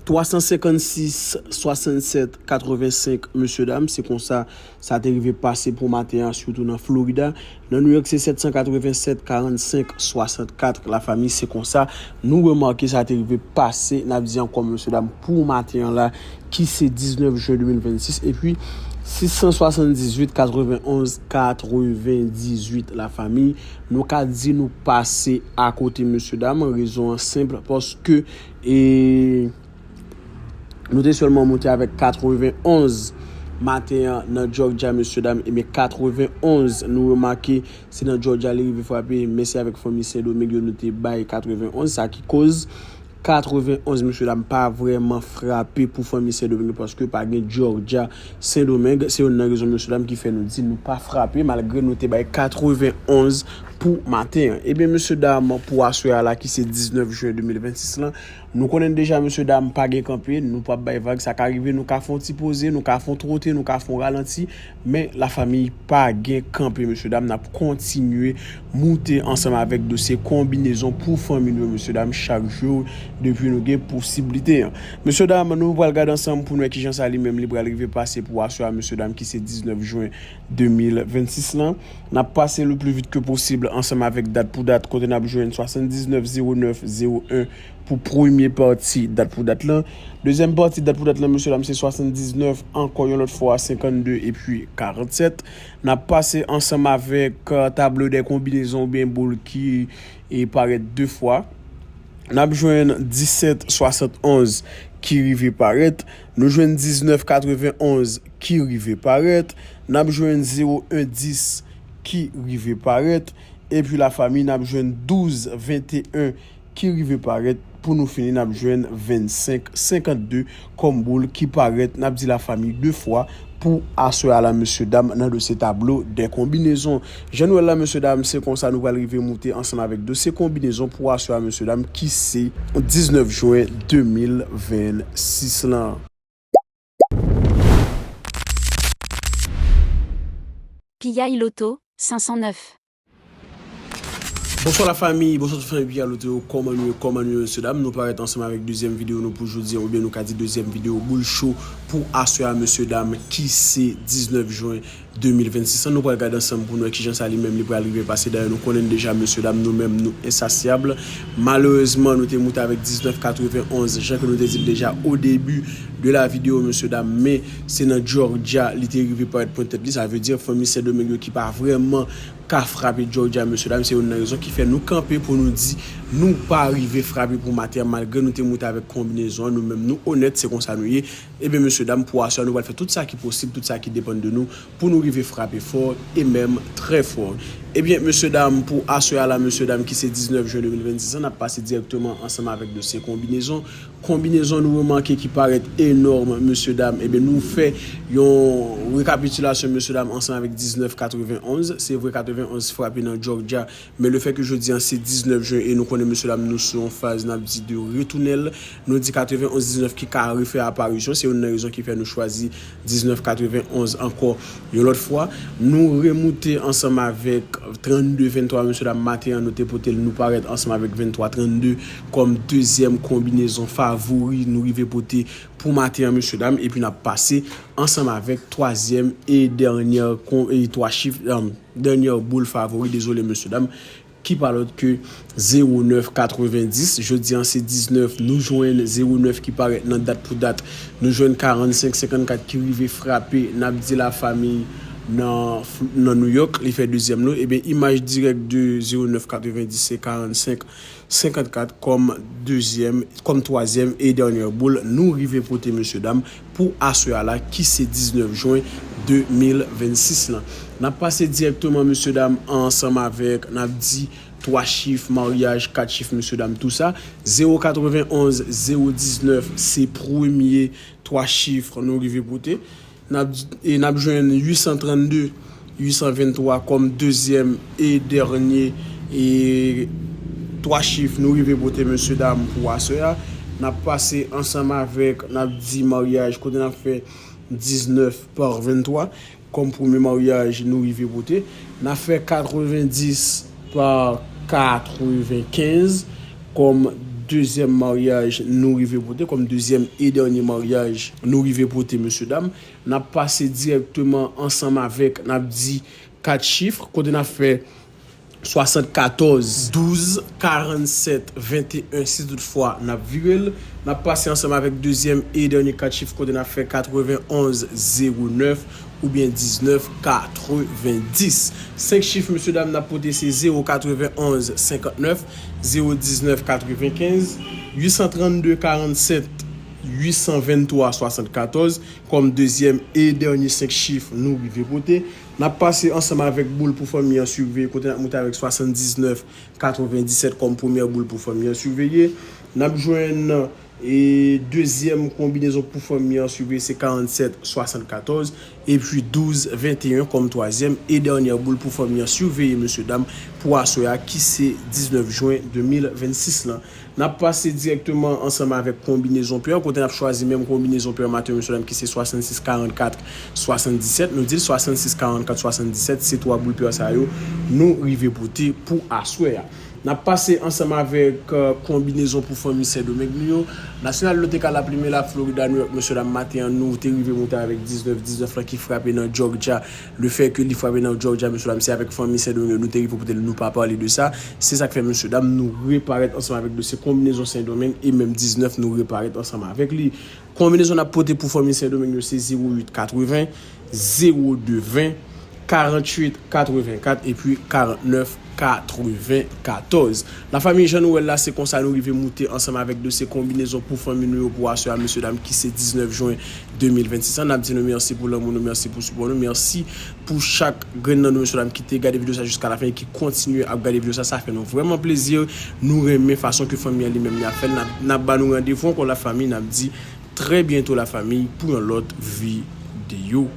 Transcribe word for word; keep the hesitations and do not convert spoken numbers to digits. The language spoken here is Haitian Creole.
twa san senkannsis swasannsèt katrevensenk, mesye dam, se konsa sa te rive pase pou maten an, sitou nan Florida. Nan New York, se sèt san katrevennsèt karannsenk swasannkat, lafanmi, se konsa nou remake sa te rive pase, n ap di ankò, mesye dam, pou maten an la, ki se diznèf jen de mil vennsis, epi sis san swasanndizuit katrevenonz katrevendizuit, lafanmi, nou ka di nou pase akote, mesye dam, rezon an senp, paske, e, nou te sèlman moute avèk katrevenonz maten an nan Georgia, mesye dam, ebyen katrevenonz, nou remake se nan Georgia li rive frape, men se avèk fanmi Sendomeng yo nou te bay katrevenonz, sa ki koz katrevenonz, mesye dam, pa vrèman frape pou fanmi Sendomeng yo, paske pa gen Georgia Sendomeng. Se youn nan rezon, mesye dam, ki fè nou di nou pa frape, malgre nou te bay katrevenonz pou maten an. Ebyen, mesye dam, pou aswè a la, ki se diznèf jen de mil vennsis lan, nou konnen deja, mesye dam, pa gen kanpe, nou p ap bay vag, sa ka rive, nou ka fè yon ti poze, nou ka fè yon twote, nou ka fè yon ralanti, men lafanmi, pa gen kanpe, mesye dam, n ap kontinye moute ansanm avèk dosye konbinezon pou fanmi nou yo, mesye dam, chak jou, depi nou gen posiblite an. Mesye dam, nou pral gade ansanm pou nou wè kijan sa li menm li pral rive pase pou aswè a, mesye dam, ki se diznèf jen de mil vennsis lan. N ap pase le plus vite que possible ansanm avèk dat pou dat, kote n ap jwenn swasanndiznèf zewo nèf zewo en pou premye pati dat pou dat lan. Dezyèm pati dat pou dat lan, mesye dam, se swasanndiznèf, ankò yon lòt fwa, senkannde epi karannsèt. N ap pase ansanm avèk, euh, tablo dè konbinezon oubyen boul ki, e, parèt de fwa. N ap jwenn disèt swasannonz ki rive parèt. Nou jwenn diznèf katrevenonz ki rive parèt. N ap jwenn zewo en dis ki rive parèt. Epi lafanmi, n ap jwenn douz venteyen ki rive parèt. Pou nou fini, n ap jwenn vennsenk senkannde kòm boul ki parèt, n ap di lafanmi, de fwa pou aswè a la, mesye dam, nan dosye tablo dè konbinezon. Jan nou wè l la, mesye dam, se konsa nou pral rive moute ansanm avèk dosye konbinezon pou aswè a, mesye dam, ki se diznèf jen de mil vennsis lan. Piyay Loto, senk san nèf. Bonswa lafanmi, bonswa tout fanmi Piyay Loto yo, kòman nou ye, kòman nou ye, mesye dam? Nou parèt ansanm avèk dezyèm videyo nou pou jodi a, oubyen nou ka di dezyèm videyo boul cho pou aswè a, mesye dam, ki se diznèf jen de mil vennsis lan. Nou pral gade ansanm pou nou wè kijan sa li menm li pral rive pase. Dayè, nou konnen deja, mesye dam, nou menm, nou ensasyab. Malerezman, nou te moute avèk diznèf katrevenonz, jan ke nou te di l deja o debi de la videyo, mesye dam, men se nan Georgia li te rive parèt pwent tèt li. Sa vle di, fanmi Sendomeng yo ki pa vrèman ka frape Georgia, mesye dam, se youn nan rezon ki fè nou kanpe pou nou di nou pa rive frape pou maten an, malgre nou te moute avèk konbinezon an, nou menm nou onèt, se konsa nou ye. Ebyen, mesye dam, pou aswè a, nou pral fè tout sa ki posib, tout sa ki depann de nou, pou nou rive frape fò e menm trè fò. Ebyen, mesye dam, pou aswè a la, mesye dam, ki se diznèf jen de mil vennsis lan, n ap pase dirèkteman ansanm avèk dosye konbinezon. Konbinezon nou remake ki parèt enòm, mesye dam, ebyen, nou fè yon rekapitilasyon, mesye dam, ansanm avèk diznèf katrevenonz. Se vre, katrevenonz frape nan Georgia, men lefètke jodi an se diznèf jen e nou konnen, mesye dam, nou sou yon faz, n ap di, de retounèl. Nou di katrevenonz diznèf ki ka refè aparisyon. Se youn nan rezon ki fè nou chwazi diznèf katrevenonz ankò yon lòt fwa. Nou remoute ansanm avèk trannde venntwa, mesye dam, maten an, nou te pote l, nou parèt ansanm avèk venntwa trannde kòm dezyèm konbinezon favori nou rive pote pou maten an, mesye dam. Epi n ap pase ansanm avèk twazyèm e dènyè kon-, e twa chif, um, dènyè boul favori, dezole, mesye dam, ki pa lòt ke zewo nèf katrevendis. Jodi an se diznèf, nou jwenn zewo nèf ki parèt nan dat pou dat. Nou jwenn karannsenk senkannkat ki rive frape, n ap di lafanmi nan, nan New York, li fè dezyèm nou. Ebyen, imaj dirèk de zewo nèf katrevendis se karannsenk senkannkat kòm dezyèm, kòm twazyèm e dènyè boul nou rive pote, mesye dam, pou aswè a la, ki se diznèf jen de mil vennsis lan. N ap pase dirèkteman, mesye dam, ansanm avèk, n ap di, twa chif, maryaj, kat chif, mesye dam, tou sa. Zewo katrevenonz, zewo diznèf, se premye twa chif nou rive pote. N ap, e n ap jwenn uit san trannde, uit san venntwa kòm dezyèm e dènye, e twa chif nou rive pote, mesye dam, pou aswè a. N ap pase ansanm avèk, n ap di maryaj, kote n ap fè diznèf pa venntwa kòm premye maryaj nou rive pote. N ap fè katrevendis pa katrevenkenz kòm dezyèm maryaj nou rive pote, kòm dezyèm e dènye maryaj nou rive pote, mesye dam. N ap pase dirèkteman ansanm avèk, n ap di, kat chif, kote n ap fè swasannkatòz, douz, karannsèt, venteyen, si toutfwa n ap vire l. N ap pase ansanm avèk dezyèm e dènye kat chif, kote n ap fè katrevenonz, zewo nèf oubyen diznèf, katrevendis. Senk chif, mesye dam, n ap pote se zewo katrevenonz, senkantnèf, zewo diznèf, katrevenkenz, uit san trannde, karannsèt, uit san venntwa, swasannkatòz. Kòm dezyèm e dènye senk chif nou rive pote. N ap pase ansanm avèk boul pou fanmi an siveye, kote n ap moute avèk swasanndiznèf, katrevendisèt kòm premyè boul pou fanmi an siveye. N ap jwenn, e, dezyèm konbinezon pou fanmi an siveye, se karannsèt, swasannkatòz, epi douz, venteyen kòm twazyèm e dènyè boul pou fanmi an siveye, mesye dam, pou aswè a, ki se diznèf jen de mil vennsis lan. N ap pase dirèkteman ansanm avèk konbinezon pè, kote n ap chwazi menm konbinezon pè maten, mesye dam, ki se swasannsis, karannkat, swasanndisèt. Nou di l swasannsis, karannkat, swasanndisèt, se twa boul pè sa yo nou rive pote pou aswè a. N ap pase ansanm avèk, euh, konbinezon pou fanmi Sendomeng nou yo. Nasyonal Loteca, La Plime, La Florida, New York, mesye dam, maten an, nou te rive moute avèk diznèf, diznèf lan ki frape nan Georgia. Le fè ke li frape nan Georgia, mesye dam, se avèk fanmi Sendomeng yo nou te rive pote l, nou pa pale de sa. Se sa k fè, mesye dam, nou reparèt ansanm avèk dosye konbinezon Sendomeng e menm diznèf, nou reparèt ansanm avèk li. Konbinezon n ap pote pou fanmi Sendomeng yo se zewo uit katreven, zewo de ven, karanntuit katrevenkat epi karannèf katrevenkatòz. Lafanmi, jan nou wè l la, se konsa nou rive moute ansanm avèk dosye konbinezon pou fanmi nou yo pou aswè a, mesye dam, ki se diznèf jen de mil vennsis an. N ap di nou mèsi pou lanmou nou, mèsi pou sipò nou, mèsi pou chak grenn nan nou, mesye dam, ki te gade videyo sa jiska lafen e ki kontinye ap gade videyo sa. Sa fè nou vrèman plezi. Nou renmen fason ke fanmi an li menm li ap fè l. N ap, n ap ba nou randevou ankò, lafanmi, n ap di trè byento, lafanmi, pou yon lòt videyo.